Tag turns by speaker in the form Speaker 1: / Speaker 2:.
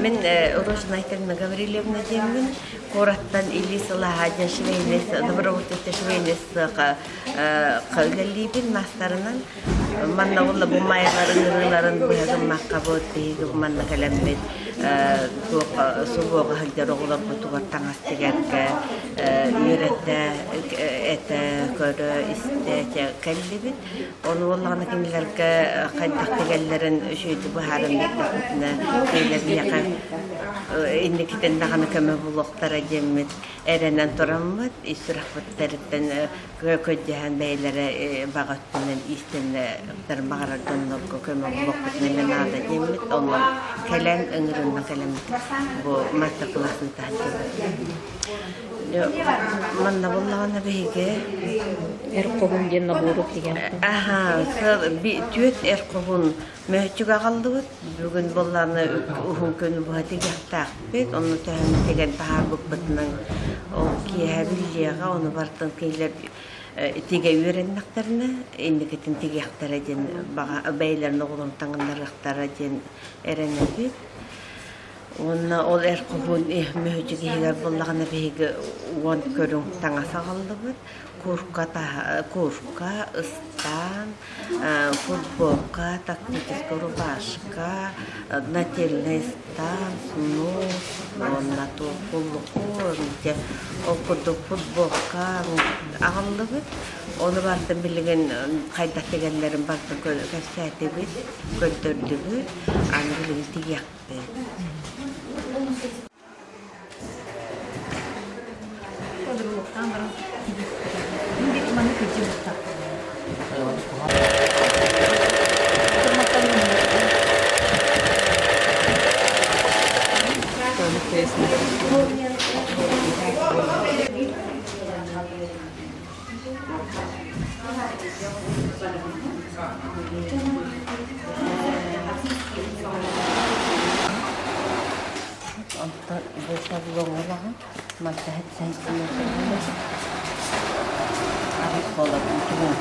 Speaker 1: Мин Рожина Айталина Гаврильевна диэммин. Куораттан илии сылааһа диэн швейный добровольческай швейный сыаха үлэлиибин маастарынан. Манна уонна бу майаларын ырыыларын быһа гыммакка бу биһиги манна кэлэммит туох субуоҕа сылдьар оҕолорбутугар таҥас тигэргэ үөрэтэ, этэ, көрө, истэ кэллибит. Ону буоллаҕына кинилэргэ хайдах тигэллэрин үчүгэйдик быһааран биэрдэхпитинэ кинилэр миэхэ инникитин даҕаны көмө булуохтара диэммит эрэнэн тураммыт ис сүрэхпиттэриттэн көрдөһөн бэйэлэрэ баҕа өттүнэн иистэннэр баҕарар дьоннорго көмө булуохпутун эмиэ наада диэммит онон кэлэн ыҥырынна кэлэммит бу мастер-класс ыытааччыбыт. Манна буллаҕына биһиги
Speaker 2: Эр хоһун диэн набору тигэн.
Speaker 1: Аха, түөрт эр хоһун мөһөччүк аҕаллыбыт. Бүгүн буоллаҕына уһун күн быһа тигиэхтээхпит. Онно төһөнү тигэн таһаарбыппытынан ол киэһэ биллиэҕэ, ону барытын кинилэр тигэ үөрэннэхтэринэ инникитин тигиэхтэрэ диэн баҕа бэйэлэрин оҕолорун таҥыннарыахтара диэн эрэнэбит. Уонна ол эр хоһуун мөһүчүк иһигэр буоллаҕына биһиги уон көрүҥ таҥас аҕаллыбыт. Курка, курка, ыстаан, футболка, тактическая рубашка, нательный ыстаан, снус, уонна туох куллуку, ол курдук футболка аҕаллыбыт. Ону барытын билигин хайдах тигэллэрин барытын кэпсээтибит, көрдөрдүбүт. Аны билигин тигиэхпит.
Speaker 2: Кодуруктаан баран маны кырдьыбыттар.
Speaker 1: Онтон бу шаблоҥҥа мантаһыт сантиметр арыт буолар тугун